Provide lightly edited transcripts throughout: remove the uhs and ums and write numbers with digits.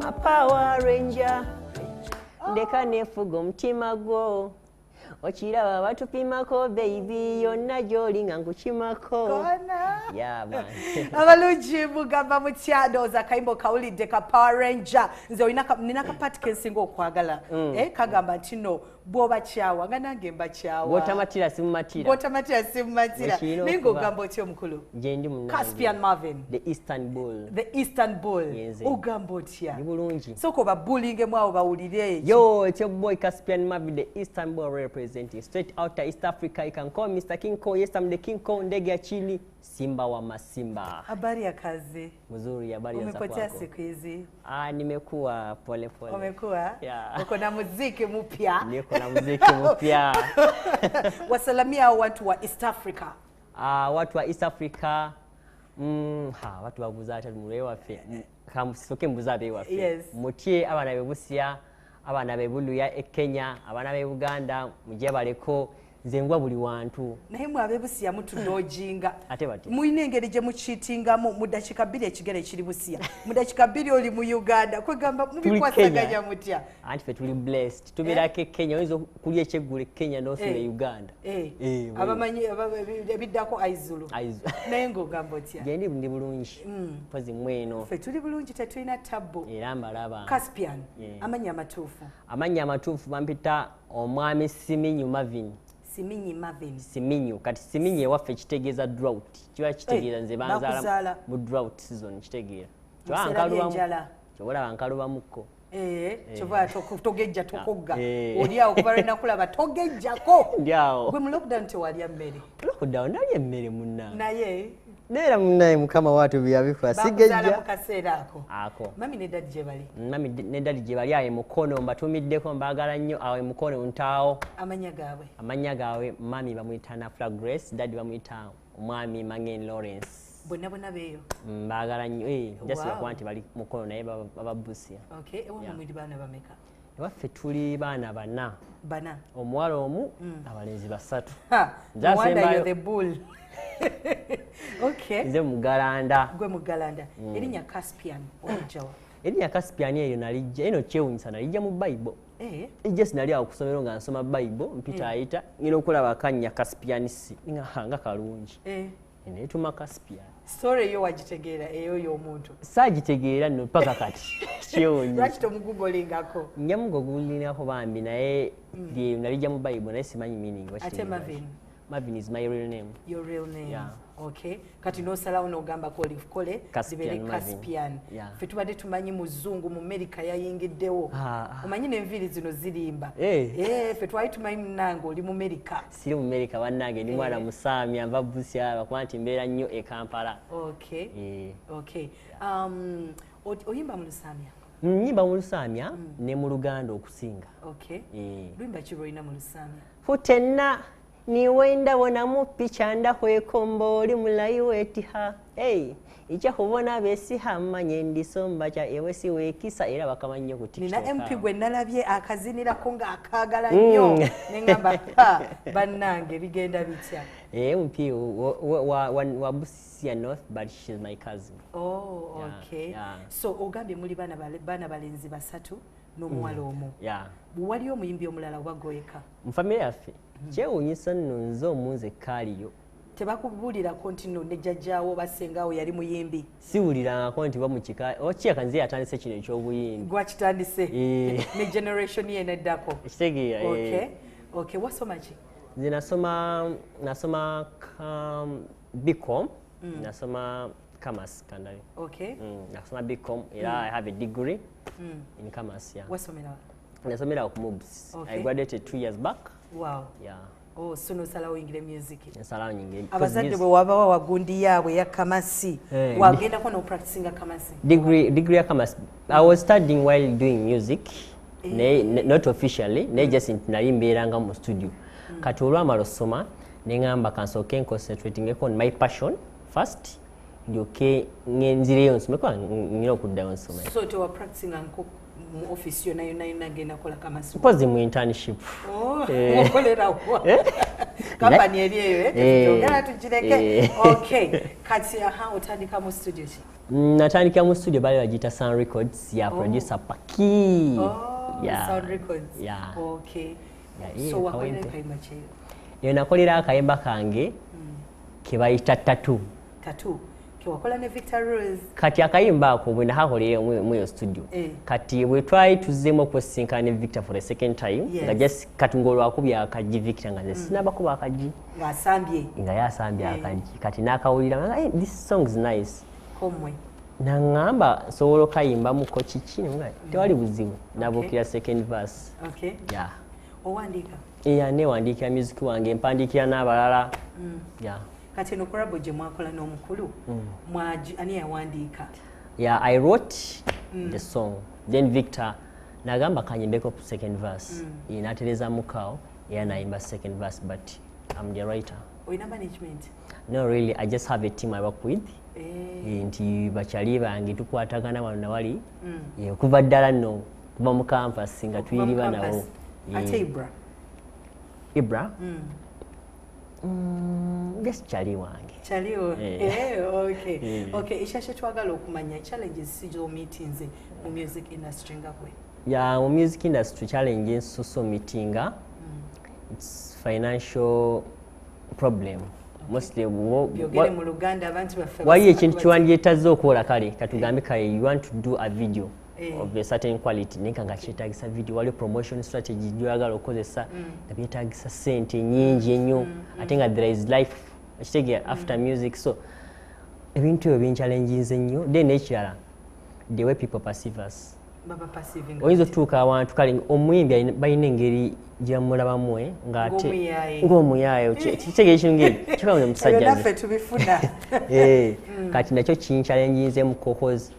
My Power Ranger, ndeka nefuga omutima gwo, okiraba batupimako baby, yonna gy'oli nga nkukimako. Kona. Yeah, man. Abalungi, mugamba mutya? Ndowooza akayimba okawulidde ka Power Ranger. Nze nina kapati kensinga okwagala. Eh, kagamba nti no bw'obakyawa nga nange mbakyawa. Bw'otamatira simumatira. Bw'otamatira simumatira. Bwekirina Naye okuba. ng'ogamba otya, omukulu? Gyendi, munnange. Caspian Marvin. The Eastern Bull. The Eastern Bull. Yenze. Ogamba otya? Ndi bulungi. Sooka obabulingemu awo bawulire. Yo, it's your boy Caspian Marvin, the Eastern Bull, representing straight out of East Africa. You can call Mr. King Kong. Yes, I'm the King Kong. Ndege ya chini, Simba wa Masimba. Habari ya kazi? Mzuri, habari ya za Umepotea kwako? siku hizi. Ah, nimekuwa pole pole. Umekuwa? Yeah. Uko na muziki mpya. Niko na muziki mpya. Wasalamia hao watu wa East Africa. Ah, watu wa East Africa, ha, watu babuza ate mule waffe. Kamusoke mbuza abewaffe. Mutye abaana be Busia, abaana be Buluya e Kenya, abaana be Buganda, mujye baleko, nze ngwa buli wantu. Naye mwe ab'ebusiya mutudojinga. Ate batya? Mulina engeri gye mukiitingamu, mu dakiika 2 ekigere kiri Busiya, mu dakiika 2 oli mu Uganda. Kwegamba mubikwasaganya Kenya. mutya? Anti ffe tuli blessed, tubeerako e Kenya, oyinza okulya ekyeggulo e Kenya n'osula e Uganda. Eh, abamanyi ebiddako aizulu. Naye ng'ogamba otya? Gyendi, ndi bulungi, mpozi mweno? Ffe tuli bulungi, tetulina tabbu. Era mbalaba. Caspian, Yeah. amannya amatuufu? Amannya amatuufu bampita omwami Siminyu Marvin. Siminyi Marvin. Siminyu. Kati Siminyu ewaffe kitegeeza drought, kiba kitegeeza nze banzaala Bakuzaala mu drought season, kitegeera? Mu biseera by'enjala. Kyobalaba nkalubamukko. Eh, kyova togejja, tokogga. Eh. Oli awo kuva lwe nakulaba togejjako. Ndi awo. Gwe mu lockdown tewalya mmere? Lockdown nalya emmere, munnange. Naye Neera munnaye, Mukama waatu byabikola. bakuzaala mu Sigejja. kaseera ako. Ako. Mami ne daddy gye bali? Mami ne daddy gye bali awo emukono, mbatumiddeko, mbaagala nnyo awo emukono ntaawo. Amannya gaabwe? Amannya gaabwe, mami bamuyita Nafula Grace, daddy bamuyita omwami Mangen Lawrence. Bonna bonna beeyo? Mbaagala nnyo, eh, just lwakuba nti bali mukono, naye baba Busia. Okay, ewammwe muli baana bameka? Ewaffe tuli baana bana. Bana? Omuwala omu, abalenzi basatu. Ha, Nze no wonder asembayo. you're the bull. Okay. Nze mugalanda. Gwe mugalanda. Erinnya Caspian olijjawa? Erinnya Caspian eyo nalijja eno, kyewunyisa, nalijja mu Bible. Just nali awo kusomero nga nsoma Bible, mpita ayita, ngenda okulaba akannya Caspian c nga kalungi. Neetuma Caspian. Story eyo wagitegeera, eyo y'omuntu? Saagitegeera nno paka kati, kyewunyisa. Lwaki tomugugolingako? Njamugogulinako bambi, naye nalijja mu Bible, naye simanyi meaning. Ate Marvin? Marvin is my real name. Your real name? Yeah. Okay, kati nosalawo n'ogambako olikole Caspian libeere Marvin. Caspian. Yeah. Ffe tubadde tumanyi muzungu mu Amerika yayingiddewo. Ah, ah. Omanyi n'enviiri zino zirimba. Eh. Eh, ffe twali tumanyi munange oli mu Amerika. Siri mu Amerika bannange, ndi mwana musaamya, nva Busia, bakuba nti mbeera nnyo e Kampala. Okay. Eh. Okay, oyimba mu Lusamya? Nyimba mu Lusaamya ne mu Luganda okusinga. Okay. Eh. Luyimba ki lwolina mu Lusamya? Futenna niwe ndabonamu picha, ndakhwekomba, oli mulayi wetiha. Hey, ija khubona besiha, manye ndisomba cha ewe siwekisa, era bakamanyi nnyo ku Nina TikTok MP awo. Gwe nalabye akazinirako ng'akaagala nnyo, neŋŋamba, "Ha, bannange, bigenda bitya?" Eh, MP wa Busia North, but she's my cousin. Oh, Yeah, okay. yeah. So ogambye muli baana balenzi basatu n'omuwala omu. Yeah. Waliyo omuyimbi omulala oba goyeka? Mu famire yaffe, kyewuunyisa nno, nze omunze kaaliyo. Tebakubuulirako nti nno ne jjajjaawo basengawo yali muyimbi? Siwulirangako nti bamukika okieka nze yatandise kino ekyobuyimbi. Gwakitandise? Eh. Ne generation ye neddako. Ekitegeera, eh. Okay, wasoma ki? Nze nasoma BCom, nasoma commerce kandali. Nasoma BCom era I have a degree in commerce, yeah. Wasomera? Nasomera ku MUBS. I graduated 2 years back. Yeah. Oh, so nosalawo oyingire music? Nsalawo nyingire. Abazadde bwe wabawa wagundi yaabwe ya kamasi, Eh, wagendako n'opracticinga kamasi? Degree ya commerce, I was studying while doing music, naye not officially, naye just nti nali mbeeranga mu studio. Kati olwamala osoma, neŋŋamba kansooke nconcentratingeko on my passion first, ndyoke ngenzireyo nsome, kuba nina okuddayo nsome. So tewa practicinga nko mu office yonna yonna yonna, genda kola kamasi? Mpozi mu internship. Oh, Eh. okolerawa? Kampani eri eyo, eh, Eh, tetugera tugireke. Eh. Okay, kati aha, otandika mu studio ki? Natandikira mu studio bali bagiyita Sun Records ya producer Paki. Oh, Yeah. Sound Records. Yeah. Okay. Yeah, So yeah, wakolera Kawempe. kayimba ki? Eyo nakolera akayimba kange ke bayita Tattoo. Tattoo kewakola ne Victor Rose. Kati akayimba ako bwe nakakolera mu eyo studio, Eh. kati bwe twali tuzzeemu okwesinkana ne Victor for the second time, nga just kati ng'olwakubya akaggi Victor, nga nze sinabakuba akaggi, ng'asambye. Nga yasambye Eh. akaggi, kati n'akawulira nga, "Hey, this song is nice." Komwe. Naŋŋamba nsobola okayimbamuko kiki? Nemugamba, tewali buzibu, nabuukira second verse. Okay. Yeah. Owandiika? Yeah, newandiikira music wange, mpandiikira n'abalala. Yeah. Kati eno collabo gye mwakola n'omukulu, ani yawandiika? Yeah, I wrote the song, then Victor nagamba kanyimbeko ku second verse. Natereza mukao era nayimba second verse, but I'm the writer. Olina management? No, really, I just have a team I work with. Eh, Nti bakyali bange tukwatagana wano nawali. Okuva ddala nno kuva mu campus nga Okuva mu tuyiriba nabo. campus. Ate Ibra? Ibra, just kyali wange. Kyaliwo. Eh. Eh, okay. Eh. Okay, ekyakye twagala okumanya, challenges si gy'omeetinze mu music industry nga gwe? Ya, mu music industry challenge ensusu meetinga, it's financial problem mostly. Byogere mu Luganda, abantu baffe Waliyo basoma ekintu kiwandyetazza okukola, kale katugambe kale you want to do a video of a certain quality, naye nga kyetagisa video, waliyo promotion strategy gyoyagala okukozesa, nga byetagisa sente nyingi ennyo, ate nga there is life, okitegeera, after music. So ebintu ebyo binchallenginze nnyo. Then ekirala, the way people perceive us. Baba perceiving? Oyinza otutuuka awantu kale omuyimbi balina engeri gyebamulabamu, ng'ate Ng'omuyaaye. Ng'omuyaaye, kitegeera ekintu ng'ekyo kikamuze Ebyo musajja nze. Naffe tubifuna. Eh, kati nakyo kinchallenginzemu cause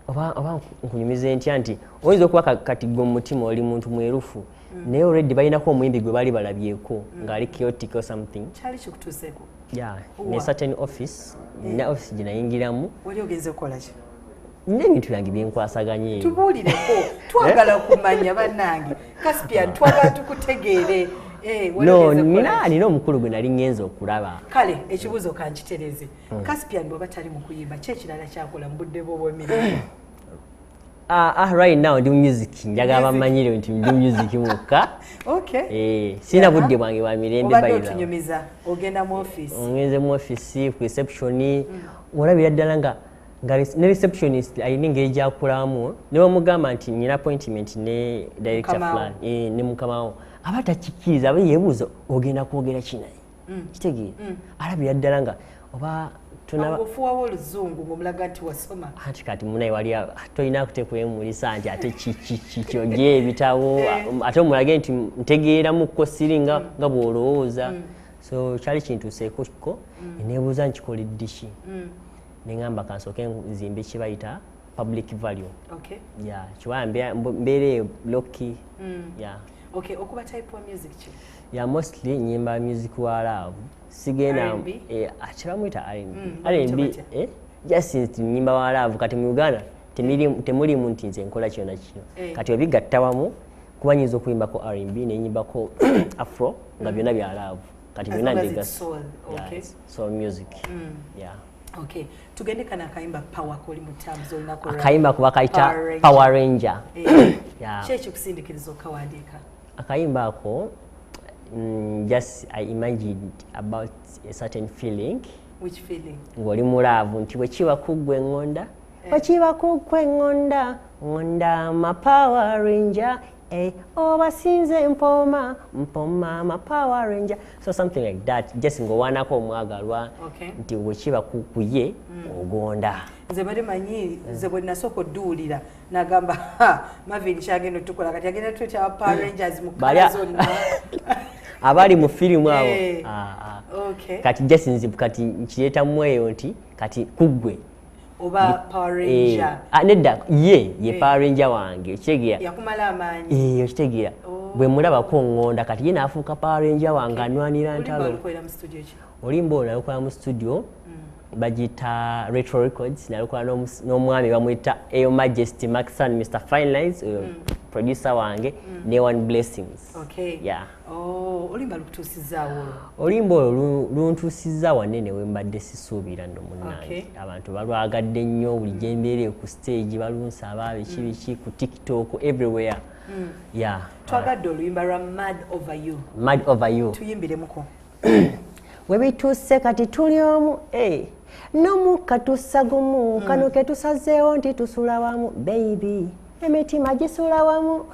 oba nkunyumize ntya nti oyinza okuba kati gwe mumutima oli muntu mwerufu, naye already balinako omuyimbi gwe bali balabyeko ng'ali chaotic or something. Kyali kikutuuseeko? Yeah, Wa? ne certain office, nina office gye nayingiramu. Wali ogenze kukola ki? Nina ebintu byange byenkwasaganya eyo. Tubuulireko, twagala kumanya bannange. Caspian, twagala tukutegeere. Eh, wali No, ogenze kukola nina ki? nina omukulu gwe nali ngenza okulaba. Kale ekibuuzo kankitereze. Caspian bw'aba tali mu kuyimba, ki ekirala kyakola mu budde bwe obw'emirimu? Right now ndi mu music, njagala Music. bamanyire nti ndi mu music mwokka. Okay. Eh, sina budde bwange bwa mirembe. Obadde By the way. otunyumiza ogenda mu office. Ongenze mu office ku reception, olabira ddala nga ne receptionist alina engeri gyakulamu, ne bamugamba nti nina appointment ne director Mukama wo. fulani, eh, ne mukama wo aba takikkiriza, aba yeebuuza ogenda kwogera kinaye, kitegeera, alabira ddala nga oba tonaba. Ofuwawo oluzungu ng'omulaga nti wasoma. Anti kati munaye wali tolina kutekwemulisa nti ate kiki ogye ebitabo, ate omulage nti ntegeeramuko, siri nga bw'olowooza. So kyali kintuuseeko ko neebuuza nkikoledde ki, neŋŋamba kansooke nzimbe kye bayita public value. Yeah, kiwa mbeera eyo low-key, yeah. Okay, okuba type wa music ki? Yeah, mostly nyimba music wa love, sigenda R&B? Eh, kye bamuyita R&B. Mm, R&B. bamuyita. Eh, just nti nyimba wa love. Kati mu Uganda temulimu nti nze nkola kyona kino. Eh. Kati obigatta wamu, kuba nyinza okuyimbako R&B nenyimbako afro, nga byonna bya love, kati As byonna long as it's mbigasa. soul, Yeah, okay. it's soul music, yeah. Okay, tugende kana akayimba Power koli mu terms olinaku. Akayimba kuba kayita Power Ranger. Power Ranger. Eh, Yeah. ki ekikusindikiriza okawandiika? Akayimba ako, just I imagined about a certain feeling. Which feeling? Ng'oli mu love, nti bwe kiba kuggwa eŋŋonda, bwe kiba kuggwa eŋŋonda, ŋŋonda ama Power Ranger, eh, obasinze mpoma mpoma ama Power Ranger, so something like that, just ng'owaanako omwagalwa nti bwe kiba ku ye ogonda. Nze bali manyi, nze bwe nasooka odduwulira nagamba, "Ha, Marvin kyagenda otukola kati agenda twetaba Power Rangers mu kala zonna." Abali mu firimu abo. Eh. Ah, ah. Okay. Kati just nzibu, kati nkireetamu eyo nti kati kuggwe Oba Power Eh, Ranger. ah, nedda, ye Eh. Power Ranger wange, okitegeera? Yakumala amaanyi. Eh, okitegeera? Oh. Bwe mulabako ŋŋonda, kati ye n'afuuka Power Ranger wange, anwanira Oluyimba ntalo. olukolera mu studio ki? Oluyimba olwo nalukola mu studio bagiyita Retro Records, nalukola n'omwami bamuyita Ayo Majesty Maxon, Mr Finalize, oyo producer wange, ne One Blessings. Okay. Yeah. Oh, Oluyimba lukutuusizaawo? Oluyimba olwo luntuusizza wanene we mbadde sisuubira nno munnange. Abantu balwagadde nnyo, buli gye mbeere ku stage balunsaba, biki biki, ku TikTok, everywhere. Yeah. Twagadde oluyimba lwa Mad Over You. Mad Over You. Tuyimbiremukko. We bituuse kati tuli omu, n'omukka tussa gumu, kano ke tusazeewo nti tusula wamu, baby, emitima gisula wamu.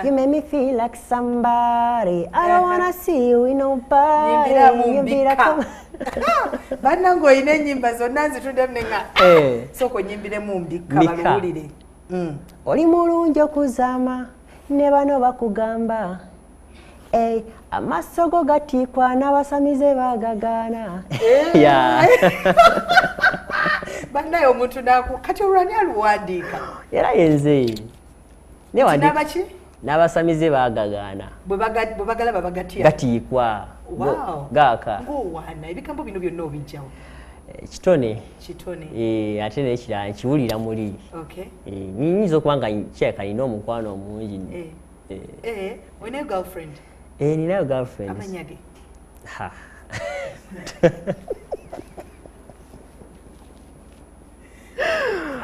You make me feel like somebody. I don't wanna see you in nobody. Nyimbiramu. Bannange, olina ennyimba zonna nzituddemu nenga sooka onyimbiremu mbikka baluwulire. Oli mulungi okuzaama ne bano bakugamba, amaaso go gatiikwa n'abasamize bagagaana. Bannaye, omuntu naku kati olwani aluwandiika? Era yenze. Nabaki? N'abasamize bagagaana. Bwe bagalaba bagatya? Gatiikwa gaaka. Ng'owaana, ebigambo bino byonna obijjawo? Kitone. Kitone. Ate n'ekirala nkiwulira muli. Nyinza okuba nga kirabika nina omukwano omungi. Olinayo girlfriend? Ninayo girlfriend. Amannya ge? Ha.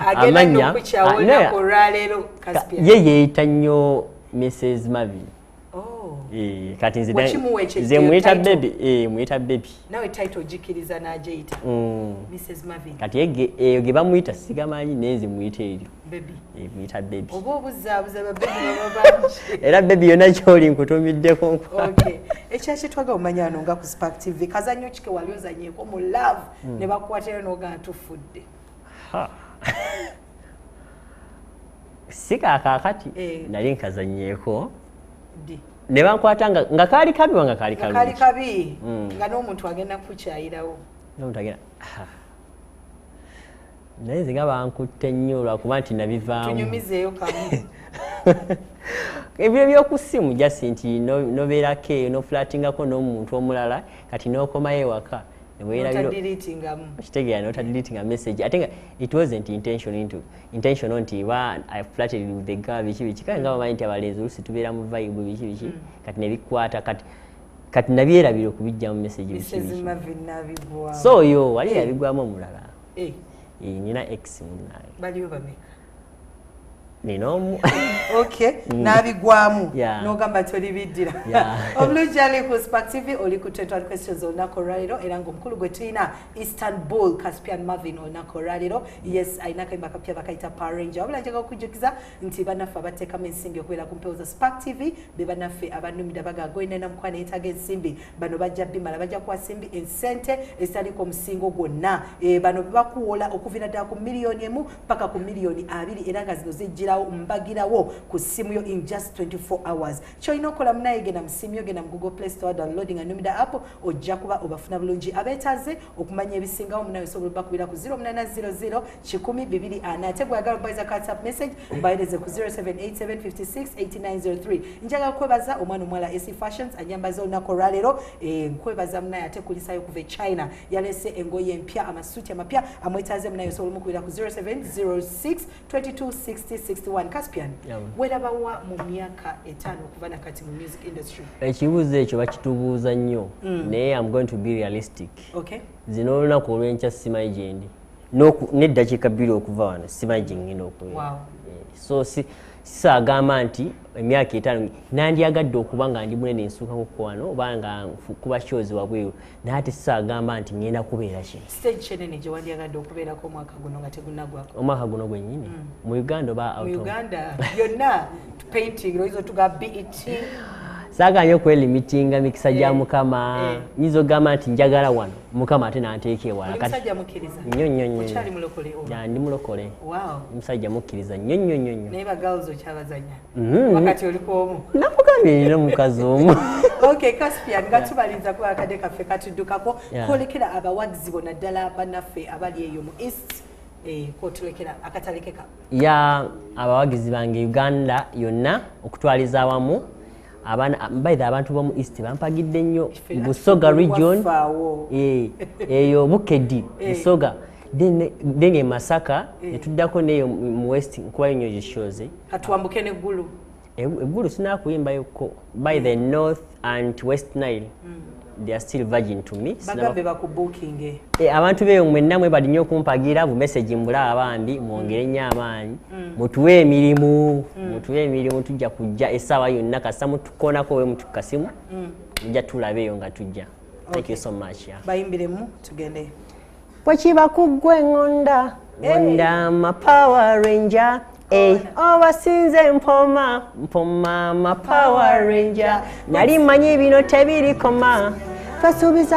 Agenda nokukyawa olunaku olwaleero, Caspian. Ye yeeyita nnyo Mrs Marvin. Oh. Kati nze Wakimuwa ekyo nze muyita title? Baby, muyita baby. Nawe title ogikkiriza n'agyeyita Mrs Marvin? Kati eyo ge bamuyita sigamanyi, naye nze muyita eryo. Baby. Muyita baby. Oba obuzaabuza, babebi baba bangi. Era baby, yonna kyoli nkutumiddeko. Okay, ekyakitwaga omanya wano nga ku Spark TV, kazannyo kike wali ozanyeeko mu love ne bakukwatira n'ogaa tufudde? Ha. Si kaakaakati. Nali nkazanyeeko Ddi? Ne bankwata nga kaali kabi oba nga kaali Nga kaali kalungi? Kabi, nga n'omuntu agenda kukukyayirawo. N'omuntu agenda, "Ah." Naye nze nga bankutte nnyo lwakuba nti nabivaamu. Tunyumizeeyo kamu. Ebyo ebyokusimu, just nti nobeerako eyo noflirtingako n'omuntu omulala, kati n'okomayo ewaka Notadeletingamu. Okitegeera, notadeletinga message, ate nga it wasn't intention into intentional nti ba I flirted with the girl, biki biki. Kale nga bamanyi nti abalenzi oluusi tubeera mu vibe, biki biki, kati nebikwata, kati nabyerabira okubijja mu message, biki Mrs biki. Marvin nabigwamu. So yo wali yabigwamu omulala. Nina ex munange. Baliyo bameka? Nina omu. Okay, n'abigwamu. N'ogamba tolibiddira. Obulungi, ali ku Spark TV, oli ku 21 Questions olunaku olwaleero, era ng'omukulu gwe tulina Istanbul Caspian Marvin olunaku olwaleero. Yes, alina akayimba akapya bakayita Power Ranger. Wabula njagala okujjukiza nti bannaffe abateekamu ensimbi okubeera ku mpewo za Spark TV be bannaffe abanumira baga goyina mukwano yeetaaga ensimbi. Bano bajja bimala, bajja kuwa simbi ensente ezitaliiko omusingo gwonna. Bano bakuwola okuviira ddala ku 1 million paka ku 20 million, era nga zino zijjirawo mbagirawo ku ssimu yo in just 24 hours. Kyolina okukola munaye, genda mu ssimu yo, genda mu Google Play Store, downloading Anumida app, ojja kuba obafuna bulungi. Abeetaaze okumanya ebisingawo munaye, osobola obakubira ku 0800 100 240. Ate gweyagala obayiza ka WhatsApp message, baweereze ku 0787568903. Njagala kwebaza omwana omuwala AC Fashions anyambaza olunaku olwaleero. Nkwebaza munaye, ate kulisayo kuva e China, yalese engoye empya, amasuuti amapya. Amwetaaze munaye, osobola omukubira ku 0706 22 60 61. Caspian, werabawa mu myaka 5 okuva nakati mu music industry? Ekibuuzo ekyo bakitubuuza nnyo, naye am going to be realistic. Zino olunaku olw'enkya simanyi gyendi, n'eddakiika 2 okuva wano simanyi gye ngenda okubeera. So sisaagamba nti emyaka 5 nandyagadde okuba nga ndi munene nsuukako wano oba nga kuba shows wabweru, naye ate sisaagamba nti ngenda kubeera kino. Stage kinene gye wandyagadde okubeerako omwaka guno nga tegunaggwako? Omwaka guno gwennyini mu Uganda oba Mu out of? Uganda yonna, painting oyinza otuga BET. Saagala nnyo okwelimitinga mikisa gya Mukama. Nyinza okugamba nti njagala wano, Mukama ate nanteeka ewala. Oli musajja mukkiriza? Nnyo nnyo nnyo. Okyali mulokole oba? Yeah, ndi mulokole. Musajja mukkiriza nnyo nnyo nnyo nnyo. Naye ba girls okyabazanya? Wakati oli ku omu? Nakugambye nina omukazi omu. Okay, Caspian, nga tubaliriza kuba akadde kaffe katuddukako, kwolekera abawagizi bo, naddala bannaffe abali eyo mu East, kwotulekera akatalekeka. Ya, abawagizi bange Uganda yonna okutwaliza awamu, abaana baithe, abantu bomu East bampagidde nnyo. Busoga region. Wafaawo. Eyo Bukedi, Busoga, then e Masaka, netuddako neyo mu West, nkubayo nnyo shows. Katwambuke neggulu. Eggulu sinakuyimbayoko. By the North and West Nile, they are still virgin to me. Bagambe bakubukinge. Abantu beeyo mwenna mwebali nnyo okumpagira bu message, mbulaba bambi mwongere nnyo amaanyi, mutuwe emirimu, mutuwe emirimu, tujja kujja essaawa yonna kasita mutukoonako we mutu kasimu, mujja tulaba eyo nga tujja. Thank you so much, yeah. Bayimbiremu tugende. Bwekiba ku ggwe ŋŋonda ŋŋonda ma Power Ranger. Ey, obasinze mpoma mpoma ma Power Ranger, nali mmanyi bino tebirikoma, twasuubiza.